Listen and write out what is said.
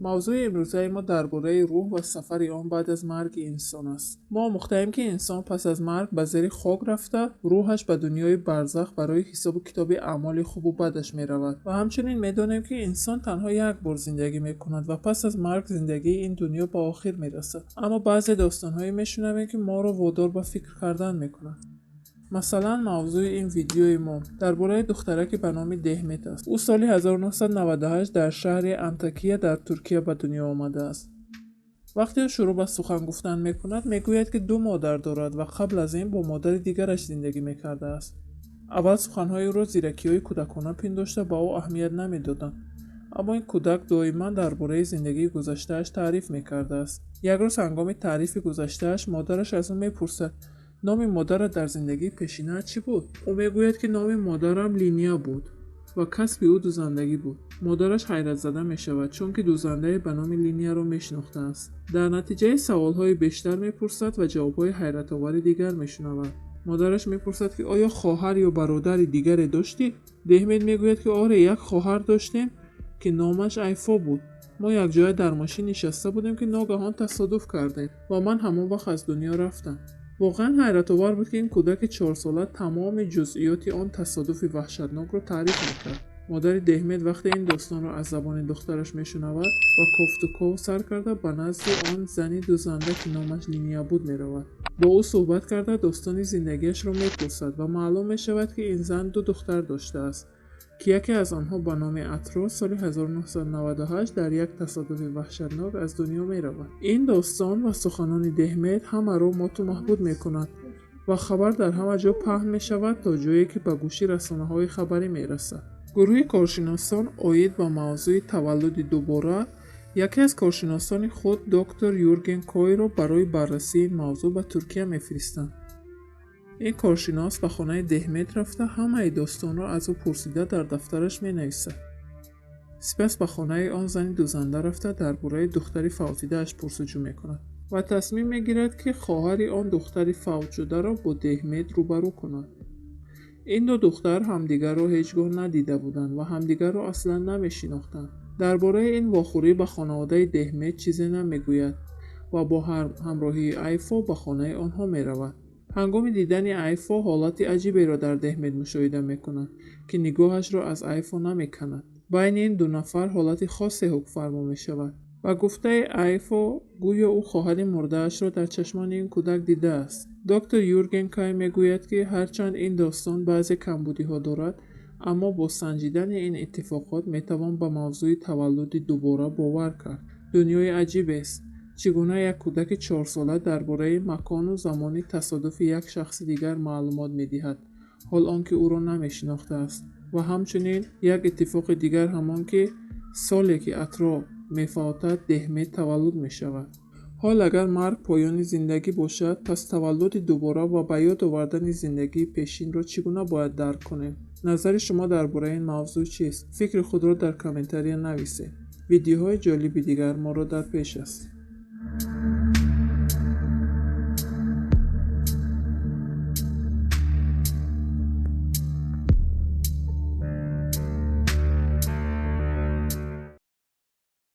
Мавзӯи имрӯзаи мо дар бораи рӯҳ ва сафари он баъд аз марги инсон аст. Мо омӯхтаем, ки инсон пас аз марг ба зери хок рафта, рӯҳаш ба дунёи барзах барои ҳисобу китоби аъмоли хубу бадаш меравад. Ва ҳамчунин медонем, ки инсон танҳо як бор зиндагӣ мекунад ва пас аз марг зиндагии ин дунё ба охир мерасад. Аммо баъзе достонҳое мешунавем, ки моро водор ба фикр кардан мекунад. Масалан, мавзӯи ин видеои мо дар бораи духтараке ба номи Деҳмет аст. Ӯ соли 1998 дар шаҳри Антакия дар Туркия ба дунё омадааст. Вақте ӯ шурӯъ ба сухан гуфтан мекунад, мегӯяд, ки ду модар дорад ва қабл аз ин бо модари дигараш зиндагӣ мекардааст. Аввал суханҳои ӯро зиракиҳои кӯдакона пиндошта, ба ӯ аҳамият намедоданд. Аммо ин кӯдак доиман дар бораи зиндагии гузаштааш таъриф мекардааст. Як рӯз ҳангоми таърифи гузаштааш модараш аз ӯ мепурсад: номи модарат дар зиндагии пешинаат чӣ буд? Ӯ мегӯяд, ки номи модарам Линия буд ва касби ӯ дузандагӣ буд. Модараш ҳайратзада мешавад, чунки дузандае ба номи Линияро мешинохтааст. Дар натиҷаи саволҳои бештар мепурсад ва ҷавобҳои ҳайратовари дигар мешунавад. Модараш мепурсад, ки оё хоҳар ё бародари дигаре доштӣ? Деҳмед мегӯяд, ки оре, як хоҳар доштем, ки номаш Айфо буд. Мо якҷоя дар мошин нишаста будем, ки ногаҳон тасодуф кардем ва ман ҳамон вақт аз дунё рафтам. Воқеан ҳайратовар буд, ки ин кӯдаки чорсола тамоми ҷузъиёти он тасодуфи ваҳшатнокро таъриф мекард. Модари Деҳмед вақте ин достонро аз забони духтараш мешунавад, ба кофтуков сар карда ба назди он зани дузанда, ки номаш Линия буд, меравад. Бо ӯ суҳбат карда, достони зиндагиашро мепурсад ва маълум мешавад, ки ин зан ду духтар доштааст, ки яке аз онҳо ба номи Атро соли 1998 дар як тасодуфи ваҳшатнок аз дунё меравад. Ин достон ва суханони Деҳмед ҳамаро моту маҳбуд мекунад ва хабар дар ҳама ҷо паҳн мешавад, то ҷое ки ба гӯши расонаҳои хабарӣ мерасад. Гурӯҳи коршиносон оид ба мавзӯи таваллуди дубора яке аз коршиносони худ, доктор Юрген Койро, барои баррасии ин мавзӯъ ба Туркия мефиристанд. Ин коршинос ба хонаи Деҳмед рафта, ҳамаи достонро аз ӯ пурсида, дар дафтараш менависад. Сипас ба хонаи он зани дузанда рафта, дар бораи духтари фавтидааш пурсуҷӯ мекунад ва тасмим мегирад, ки хоҳари он духтари фавтшударо бо Деҳмед рӯбарӯ кунад. Ин ду духтар ҳамдигарро ҳеҷ гоҳ надида буданд ва ҳамдигарро аслан намешинохтанд. Дар бораи ин вохӯрӣ ба хонаводаи Деҳмед чизе намегӯяд ва бо ҳамроҳии Айфо ба хонаи онҳо меравад. Ҳангоми дидани Айфо ҳолати аҷиберо дар Деҳмед мушоҳида мекунад, ки нигоҳашро аз Айфо намеканад. Байни ин ду нафар ҳолати хосе ҳукмфармо мешавад. Ба гуфтаи Айфо, гӯё ӯ хоҳари мурдаашро дар чашмони ин кӯдак дидааст. Доктор Юрген Кай мегӯяд, ки ҳарчанд ин достон баъзе камбудиҳо дорад, аммо бо санҷидани ин иттифоқот метавон ба мавзӯи таваллуди дубора бовар кард. Дунёи аҷибест. Чӣ гуна як кӯдаки чорсола дар бораи макону замони тасодуфи як шахси дигар маълумот медиҳад, ҳол он ки ӯро намешинохтааст. Ва ҳамчунин як иттифоқи дигар ҳамон, ки соле ки Атро мефавтад, Деҳмед таваллуд мешавад. Ҳол агар марг поёни зиндагӣ бошад, пас таваллуди дубора ва ба ёд овардани зиндагии пешинро чӣ гуна бояд дарк кунем? Назари шумо дар бораи ин мавзӯъ чист? Фикри худро дар комментария нависед. Видеоҳои ҷолиби дигар моро дар пеш аст.